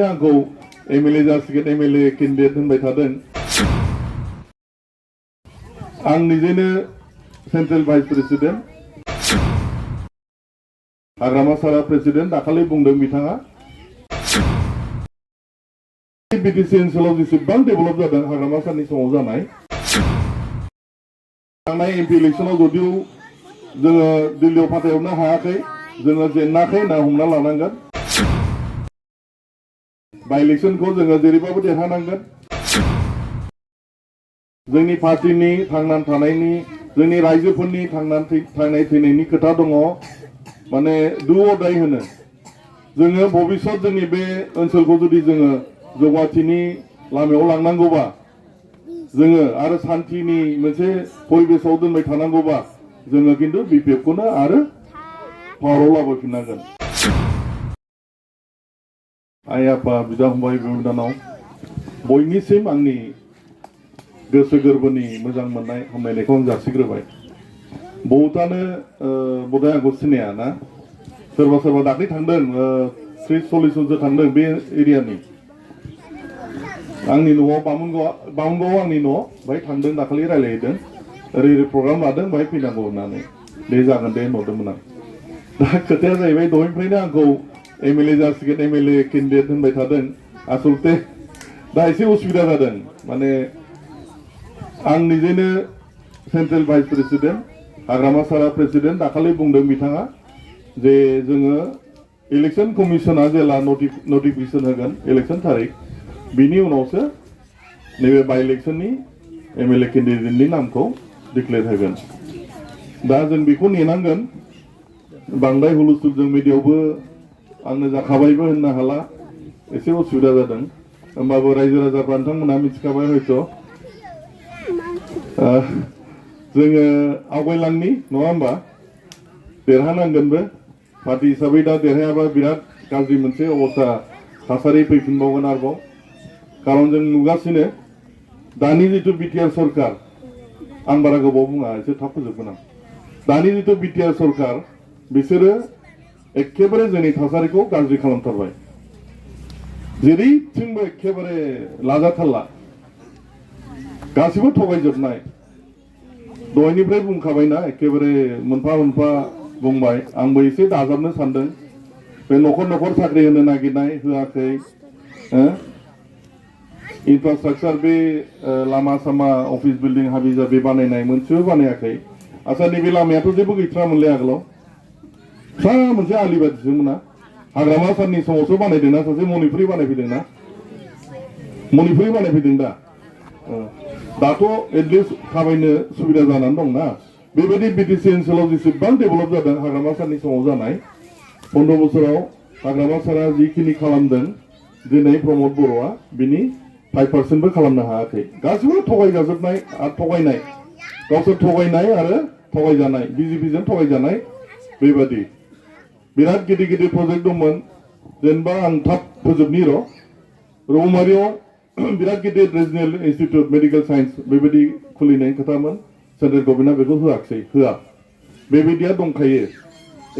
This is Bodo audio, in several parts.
आंखौ एमएलए जासिगोन एमएलए केन्डिडेट होनबाय थादों आं निजेनो सेन्ट्रेल भाइस प्रेसिडेन्ट हाग्रामा सारा प्रेसिडेन्ट दाखालि बुंदों बिथाङा बिटिसि ओनसोलाव जेसेबां डेभेलप जादों हाग्रामा सारनि समाव जानाय थांनाय एमपि इलेक्सनाव जदिव जोङो दिल्लीयाव फाथायहरनो हायाखै जोङो जेनाखै होनना हमना लानांगोन बाय इलेक्शनखौ जोङो जेरैबाबो देरहानांगोन जोंनि पार्टीनि थांनानै थानायनि जोंनि रायजोफोरनि थांनाय थैनायनि खोथा दङ माने डु अर डाइ होनो जोङो भबिष्यत जोंनि बे ओनसोलखौ जुदि जोङो जौगाथिनि लामायाव लांनांगौबा जोङो आरो शान्तिनि मोनसे परिबेसाव दोनबाय थानांगौबा जोङो खिन्थु बिपिएफखौनो आरो पावाराव लाबोफिननांगोन आइ आफा बिदा फंबाय बिनानाव बयनिसिम आंनि गोसो गोरबोनि मोजां मोननाय हामलायनायखौ आं जासिग्रोबाय बहुतानो बधाय आंखौ सिनाया ना सोरबा सोरबा दाख्लै थांदों 30-40 जनसो थांदों बे एरियानि आंनि न'आव बामुनगाव आंनि न' बाहाय थांदों दाखालि रायलायहैदों ओरै प्रग्राम लादों बाहाय फैनांगौ होननानै दे जागोन दे होनहरदोंमोन आं दा खोथाया जाहैबाय दहायनिफ्रायनो आंखौ एमएलए जासिगोन एमएलए केन्डिडेट होनबाय थादों आसलते दा एसे उसुबिदा जादों माने आं निजेनो सेन्ट्रेल भाइस प्रेसिडेन्ट हाग्रामा सारा प्रेसिडेन्ट दाखालि बुंदों बिथाङा जे जोङो इलेक्शन कमिशना जेला नटिफिकेशन होगोन इलेक्शन तारिख बिनि उनावसो नैबे बाय इलेक्शननि एमएलए केन्डिडेटनि नामखौ डिक्लेयार होगोन दा जों बेखौ नेनांगोन बांद्राय हुलुस्थुल जों मिडियायावबो आंनो जाखाबायबो होननो हाला एसे उसुबिदा जादों होमबाबो रायजो राजाफ्रा नोंथांमोना मिथिखाबाय हयथ' जोङो आवगायलांनि नङा होमबा देरहानांगोनबो पार्टी हिसाबै दा देरहायाबा बिराद गाज्रि मोनसे अबस्था थासारि फैफिनबावगोन आरोबाव खारन जों नुगासिनो दानि जिथु बिटिआर सरकार आं बारा गोबाव बुङा एसे थाब फोजोबगोन आं दानि जिथु बिटिआर सरकार बिसोरो एखेबारे जोंनि थासारिखौ गाज्रि खालामथारबाय जेरैथिंबो एखेबारे लाजाथारला गासिबो थगायजोबनाय दहायनिफ्राय बुंखाबायना एखेबारे मोनफा मोनफा बुंबाय आंबो एसे दाजाबनो सानदों बे न'खर न'खर साख्रि होनो नागिरनाय होआखै इनफ्रास्ट्राक्चार बे लामा सामा अफिस बिल्डिं हाबि जाबि बानायनाय मोनसेबो बानायाखै आच्छा नैबे लामायाथ' जेबो गैथ्रामोनलै आगोलाव फिसा मोनसे आलि बादिसोमोना हाग्रामा सारनि समावसो बानायदोंना सासे मनिपुरि बानायफैदोंना मनिपुरि बानायफैदों दा दाथ' एटलिस्ट थाबायनो सुबिदा जानानै दंना बेबायदि बिटिसि ओनसोलाव जेसेबां डेभेलप जादों हाग्रामा सारनि समाव जानाय 15 बोसोराव हाग्रामा सारा जिखिनि खालामदों दिनै प्रमद बर'आ बिनि 5% खालामनो हायाखै गासिबो थगायजाजोबनाय आरो थगायनाय गावसोर थगायनाय आरो थगायजानाय बिजेपिजों थगायजानाय बेबादि बिराद गिदिर गिदिर प्रजेक्ट दंमोन जेनेबा आं थाब फोजोबनि रौमारियाव बिराद गिदिर रिजनेल इन्स्टिट्यूट मेडिकल साइन्स बेबायदि खुलिनायनि खोथामोन सेन्ट्रेल गभर्नमेन्टआ बेखौ होआखै होआ बेबायदिया दंखायो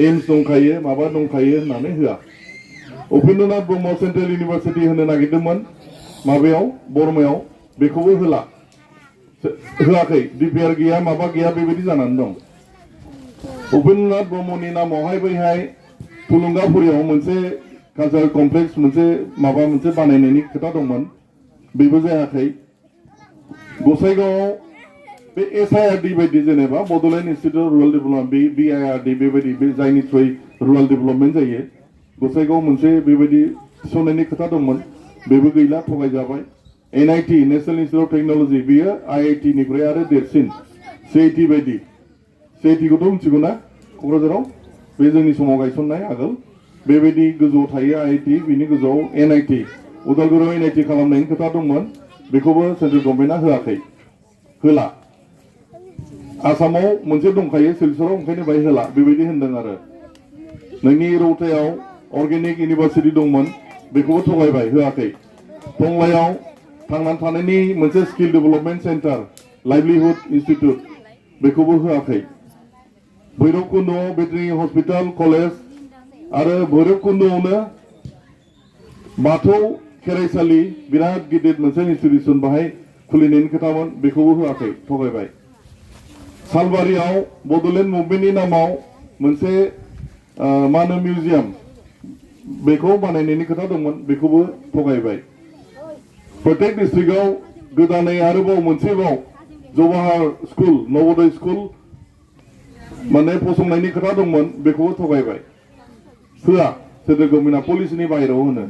एम्स दंखायो माबा दंखायो होननानै होआ उपेन्द्रनाथ ब्रह्म सेन्ट्रेल इउनिभार्सिटि होनो नागिरदोंमोन माबायाव बरमायाव बेखौबो होला होआखै डिपिआर गैया माबा गैया बेबायदि जानानै दं उपेन्द्रनाथ ब्रह्मनि नामावहाय बैहाय थुलुंगाफुरियाव मोनसे कालचारेल कमप्लेक्स मोनसे माबा मोनसे बानायनायनि खोथा दंमोन बेबो जायाखै गसाइगावआव बे एसआइआरडि बायदि जेनेबा Bodoland institute of rural development BIRD बेबायदि बे जायनि थ्रुयै रुराल डेभेलपमेन्ट जायो गसाइगाव मोनसे बेबायदि थिसननायनि खोथा दंमोन बेबो गैला थगायजाबाय NIT national institute of technology बेयो आईआईटी निफ्राय आरो देरसिन सीआईटी बायदि सीआईटीखौथ' मिथिगौ ना क'क्राझाराव बे जोंनि समाव गायसननाय आगोल बेबायदि गोजौआव थायो आईआईटी बिनि गोजौआव एनआईटी उदालगुरियाव एनआईटी खालामनायनि खोथा दंमोन बेखौबो सेन्ट्रेल गभर्नमेन्टआ होआखै होला आसामाव मोनसे दंखायो सिलचराव ओंखायनो बाहाय होला बेबायदि होनदों आरो नोंनि रौतायाव अर्गेनिक इउनिभार्सिटि दंमोन बेखौबो थगायबाय होआखै टंलायाव थांनानै थानायनि मोनसे skill development centre livelihood institute बेखौबो होआखै भैरबकुन्द'आव भेटेरिनारि हस्पिटाल कलेज आरो भैरबकुन्द'आवनो बाथौ खेराइसालि बिराद गिदिर मोनसे इनस्टिटिउसन बाहाय खुलिनायनि खोथामोन बेखौबो होआखै थगायबाय सालबारियाव बड'लेण्ड मुभमेन्टनि नामाव मोनसे मा होनो मिउजियाम बेखौ बानायनायनि खोथा दंमोन बेखौबो थगायबाय प्रत्येक डिस्ट्रिक्टआव गोदानै आरोबाव मोनसेबाव जवाहर स्कुल नवोदय स्कुल माने फसंनायनि खोथा दंमोन बेखौबो थगायबाय होआ सेन्ट्रेल गभर्नमेन्टआ पलिसिनि बाहेरायाव होनो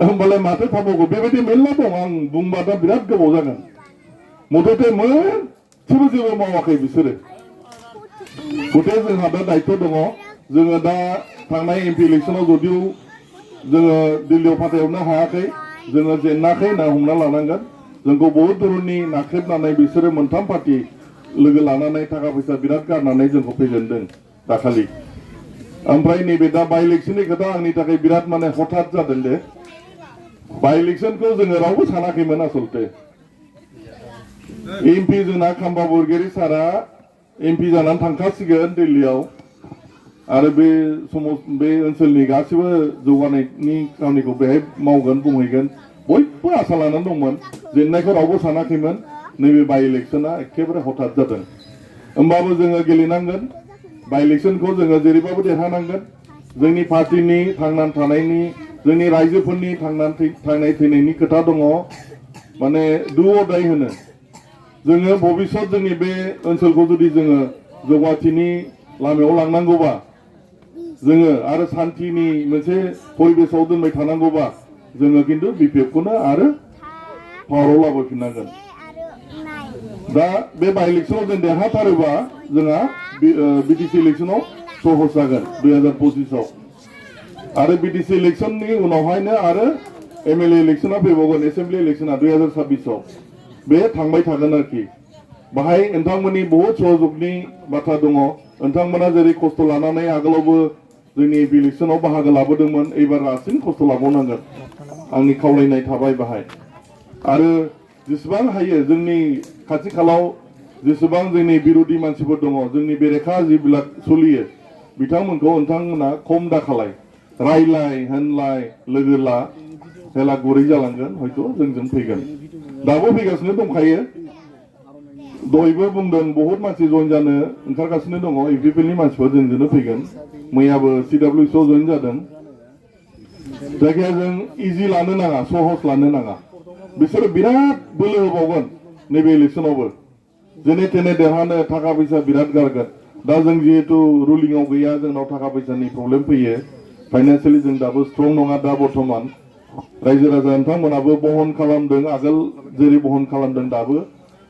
होमबालाय माथो थाबावगौ बेबायदि मेरला दं आं बुंबा दा बिराद गोबाव जागोन मथथे मोनसेबो जेबो मावाखै बिसोरो गथे जोंहा दा दायित्व दङ जोङो दा थांनाय एमपि इलेक्सनाव जदिव जोङो दिल्लीयाव फाथायहरनो हायाखै जोङो जेनाखै होनना हमना लानांगोन जोंखौ बहुत धरननि नाख्रेबनानै बिसोरो मोनथाम पार्टि लोगो लानानै थाखा फैसा बिराद गारनानै जोंखौ फेजेनदों दाखालि ओमफ्राय नैबे दा बाइ इलेक्सननि खोथा आंनि थाखाय बिराद माने हठात जादों दे बाइ इलेक्सनखौ जोङो रावबो सानाखैमोन आसलते एमपि जोंना खाम्बा बरगयारी सारा एमपि जानानै थांखासिगोन दिल्लीयाव आरो बे समाव बे ओनसोलनि गासिबो जौगानायनि खामानिखौ बेहाय मावगोन बुंहैगोन बयबो आसा लानानै दंमोन जेननायखौ रावबो सानाखैमोन नैबे बाइ इलेक्सना एखेबारे हठात जादों होमबाबो जोङो गेलेनांगोन बाइ इलेक्सनखौ जोङो जेरैबाबो देरहानांगोन जोंनि पार्टिनि थांनानै थानायनि जोंनि रायजोफोरनि थांनाय थैनायनि खोथा दङ माने डु अर डाइ होनो जोङो भबिष्यत जोंनि बे ओनसोलखौ जुदि जोङो जौगाथिनि लामायाव लांनांगौबा जोङो आरो शान्तिनि मोनसे परिबेसाव दोनबाय थानांगौबा जोङो खिन्थु बिपिएफखौनो आरो पावाराव लाबोफिननांगोन दा बे बाइ इलेक्सनाव जों देरहाथारोबा जोंहा बिटिसि इलेक्सनाव सहज जागोन 2025आव आरो बिटिसि इलेक्सननि उनावहायनो आरो एमएलए इलेक्सना फैबावगोन एसेम्बलि इलेक्सना 2026आव बे थांबाय थागोन आरोखि बाहाय नोंथांमोननि बहुत सहजगनि बाथ्रा दङ नोंथांमोना जेरै खस्थ' लानानै आगोलावबो जोंनि इलेक्सनाव बाहागो लाबोदोंमोन एबार रासिन खस्थ' लाबावनांगोन आंनि खावलायनाय थाबाय बाहाय आरो जेसेबां हायो जोंनि खाथि खालाव जेसेबां जोंनि बिरोधि मानसिफोर दङ जोंनि बेरेखा जिबिलाक सोलियो बिथांमोनखौ नोंथांमोना खम दाखालाय रायलाय होनलाय लोगो ला हेला गुरै जालांगोन हयथ' जोंजों फैगोन दाबो फैगासिनो दंखायो दहायबो बुंदों बहुत मानसि जइन जानो ओंखारगासिनो दङ इउपिपिएलनि मानसिफोर जोंजोंनो फैगोन मैयाबो सिडब्लिउसिआव जइन जादों जायखिया जों इजि लानो नाङा सहज लानो नाङा बिसोरो बिराद बोलो होबावगोन नैबे इलेक्सनावबो जेने तेने देरहानो थाखा फैसा बिराद गारगोन दा जों जिहेतु रुलिंआव गैया जोंनाव थाखा फैसानि प्रब्लेम फैयो फाइनान्सियेलि जों दाबो स्ट्रं नङा दा बर्थमान रायजो राजा नोंथांमोनाबो बहन खालामदों आगोल जेरै बहन खालामदों दाबो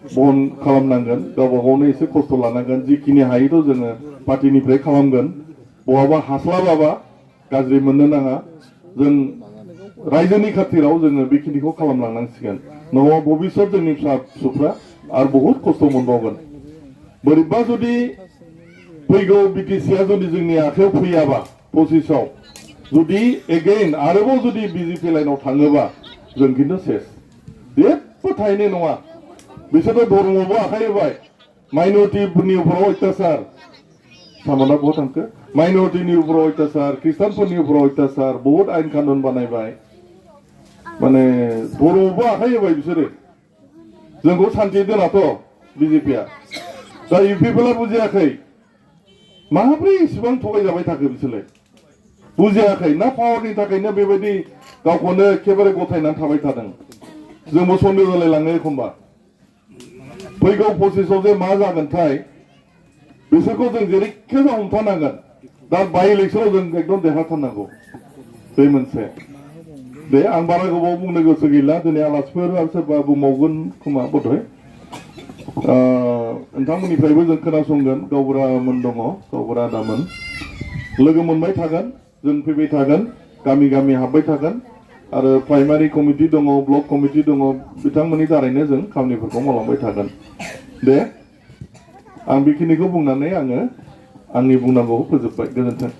बहन खालामनांगोन गावबा गावनो एसे खस्थ' लानांगोन जिखिनि हायोथ' जोङो पार्टिनिफ्राय खालामगोन बहाबा हास्लाबाबा गाज्रि मोननो नाङा जों रायजोनि खाथिराव जोङो बेखिनिखौ खालामलांनांसिगोन नङाबा भबिष्यत जोंनि फिसा फिसौफ्रा आरो बहुत खस्थ' मोनबावगोन बोरैबा जुदि फैगौ बिटिसिआ जुदि जोंनि आखायाव फैयाबा 25आव जुदि एगेइन आरोबाव जुदि बिजेपि लाइनाव थाङोबा जों खिन्थु सेस जेबो थाहैनाय नङा बिसोरथ' धर्मआवबो आखाइ होबाय माइनरिटिफोरनि उपराव अत्याचार सामना बहुत थांखो माइनरिटिनि उपराव अत्याचार ख्रिस्टानफोरनि उपराव अत्याचार बहुत आइन कानुन बानायबाय माने धर्मआवबो आखाइ होबाय बिसोरो जोंखौ सान्थि दोनाथ' बिजेपिआ दा इउपिपिएलआ बुजियाखै माब्रै इसेबां थगायजाबाय थाखो बिसोरलाय बुजियाखै ना पावारनि थाखायनो बेबायदि गावखौनो एखेबारे गथायनानै थाबाय थादों जोंबो सन्देह जालायलाङो एखनबा फैगौ 25आव जे मा जागोनथाय बिसोरखौ जों जेरैखि जाया हमथानांगोन दा बाइ इलेक्सनाव जों एकदम देरहाथारनांगौ बे मोनसे दे आं बारा गोबाव बुंनो गोसो गैला दिनै आलासिफोर आरो सोरबा बुंबावगोन खोमा बधय नोंथांमोननिफ्रायबो जों खोनासंगोन गावबुरामोन दङ गावबुरा आदामोन लोगो मोनबाय थागोन जों फैबाय थागोन गामि गामि हाबबाय थागोन आरो प्राइमारि कमिटि दङ ब्लक कमिटि दङ बिथांमोननि दारैनो जों खामानिफोरखौ मावलांबाय थागोन दे आं बेखिनिखौ बुंनानै आङो आंनि बुंनांगौखौ फोजोबबाय गोजोन्थों